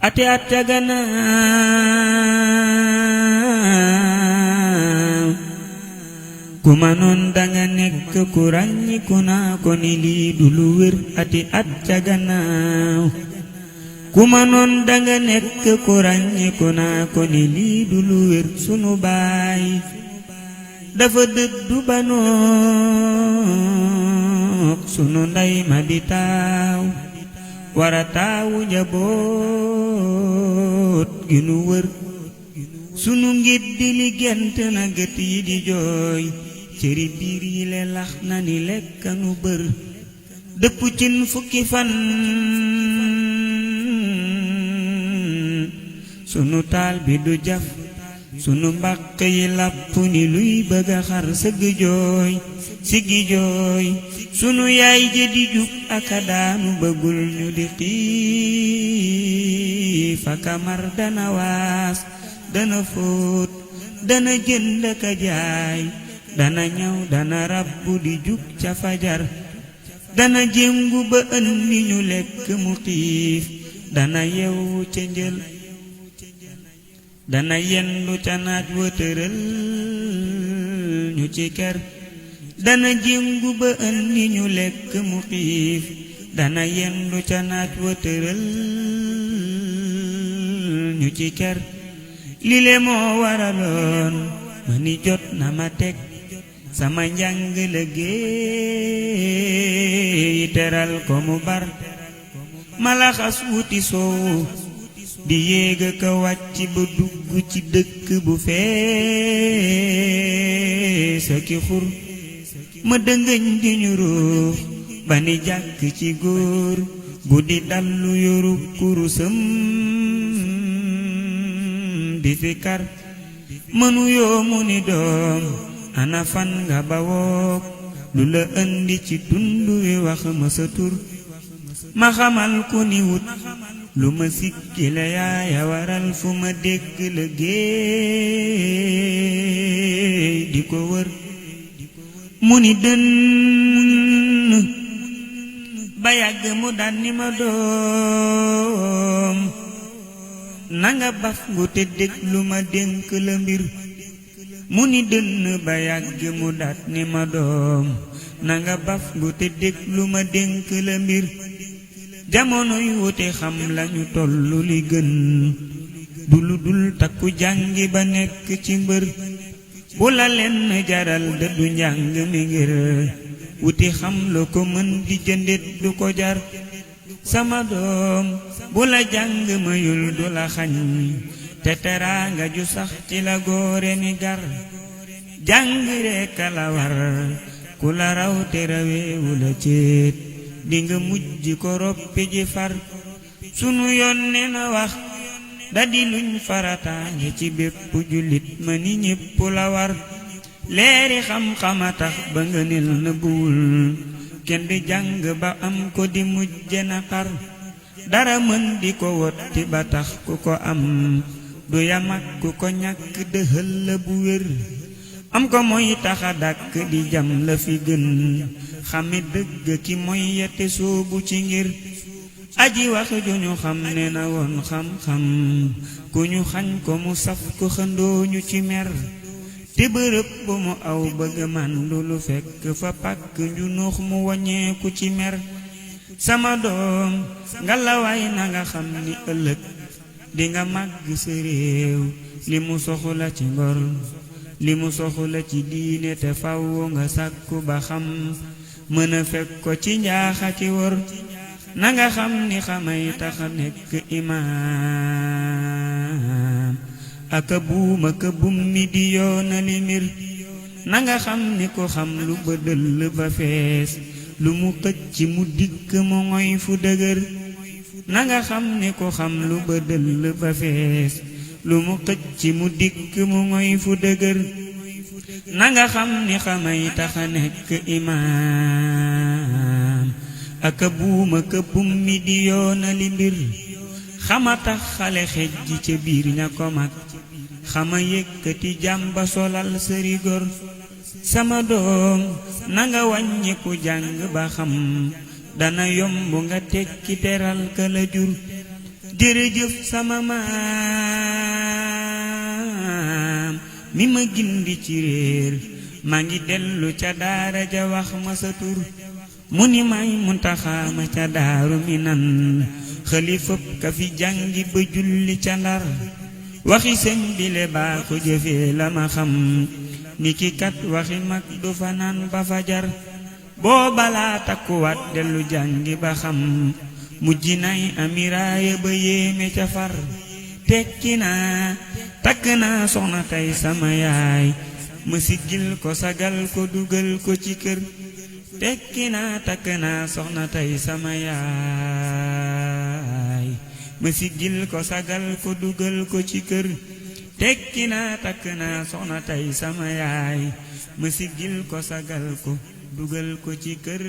ate at ca gannaaw ku mënoon danga nekk ku ràññiku naa ko ni lii du lu wér ate at ca gannaaw ku mënoon danga nekk ku ràññiku naa ko ni lii du lu wér sunu baay dafa dëddu ba noog sunu ndey ma di taaw wara taawu njaboot gi nu wër sunu ngit di li gent na gët yi di jooy cëri biir yi le lax na ni lekk nu bër dëpp cin fukki fan sunu taal bi du jaf sunu mbàq yi làpp ni luy bëgga xar sëgg jooy siggi jooy sunu yaay ja di jug aka daanu bëggul ñu di xiif aka mar dana waas dana fóot dana jënd ka jaay dana ñaw dana rabbu di jug ca fajar dana jéngu ba ëndi ñu lekk mu xiif dana yewu ca njël dana yendu ca naaj wa tëral ñu ci ker dana jéngu ba ëndi ñu lekk mu xiif dana yendu ca naaj wa tëral ñu ci ker lile moo waraloon ma ni jot na ma teg sama njàng liggéey teral ko mu bar ma laxas wuti soow di yéega ka wàcc ba dugg ci dëkk bu fees ki xur ma dëngëñ di ñu ruux ba ni jàkk ci góor guddi dallu yoru kurusam di fi kar mënu yoo mu ni doom ana fan nga bawook lu la indi ci tund wi wax ma sa tur ma xamal ku ni wut lu ma sikki la yaaya waral fu ma dégg la géey di ko wër mu ni dënn ba yàgg mu daan ni ma doom nanga baf ngu te déglu ma dénk la mbir mu ni dënn ba yàgg mu daat ni ma doom nanga baf ngu te déglu ma dénk la mbir jamono yu wute xam lañu tollu li gën du lu dul takku jàngi ba nekk ci mbër bu la lenn jaral dëddu njàng mi ngir wuti xam la ko mën di jëndit du ko jar sama doom bu la jàng mayul du la xañ te teraanga ju sax ci la góore ni gar jàng rekk la war ku la raw te raweewu la céet dinga mujj ko roppi ji far sunu yoon ne na wax dadi luñ farataange ci bépp jullit ma ni ñépp la war leeri xam-xama tax ba nga nil na buwul kenn di jàng ba am ko di mujj na xar dara mën di ko wotti ba tax ku ko am du yam ak ku ko ñàkk dëhël la bu wér am ko mooy taxa dàkk di jam la fi gën xami dëgg ki mooy yette soobu ci ngir aji wax ju ñu xam ne na woon xam-xam ku ñu xañ ko mu saf ko xëndoo ñu ci mer te bërëb bu mu aw bëgg màndu lu fekk fa pàkk njunuux mu waññeeku ci mer sama doom ngalawaay na nga xam ni ëllëg dinga màgg sa réew li mu soxla ci ngor li mu soxla ci diine te faw nga sàkku ba xam mën a fekk ko ci njaaxa ci wor na nga xam ni xamay tax nekk imaam aka buum aka bum mi di yoonali mbir na nga xam ni ko xam lu ba dëll ba fees lu mu xëcc mu dikk mu ngoy fu dëgër na nga xam ni ko xam lu ba dëll ba fees lu mu xëcc mu dikk mu ngoy fu dëgër na nga xam ni xamay taxa nekk imaam aka buum aka bum mi di yoonali mbir xama tax xale xej ji ca biir ña ko mag xama yëkkati jàmba solal sëri gor sama doom na nga wàññiku jàng ba xam dana yomb nga tekki teral ka la jur jërëjëf sama maam mi ma gindi ci réer maa ngi dellu ca daara ja wax ma sa tur mu ni may Muntaxa ma ca daaru Minan xalifab ka fi jàngi ba julli ca Ndar waxi sëñ bi le baa ko jëfee la ma xam ni ki kat waxi mag du fanaan ba fajar boo balaa takkuwaat dellu jàngi ba xam mujj nay amiraaya ba yéeme ca far tekki naa takk naa soxna tey sama yaay ma siggil ko sagal ko dugal ko ci kër tekki naa takk naa soxna tey sama yaay ma siggil ko sagal ko dugal ko ci kër tekki naa takk naa soxna tey sama yaay ma siggil ko sagal ko dugal ko ci kër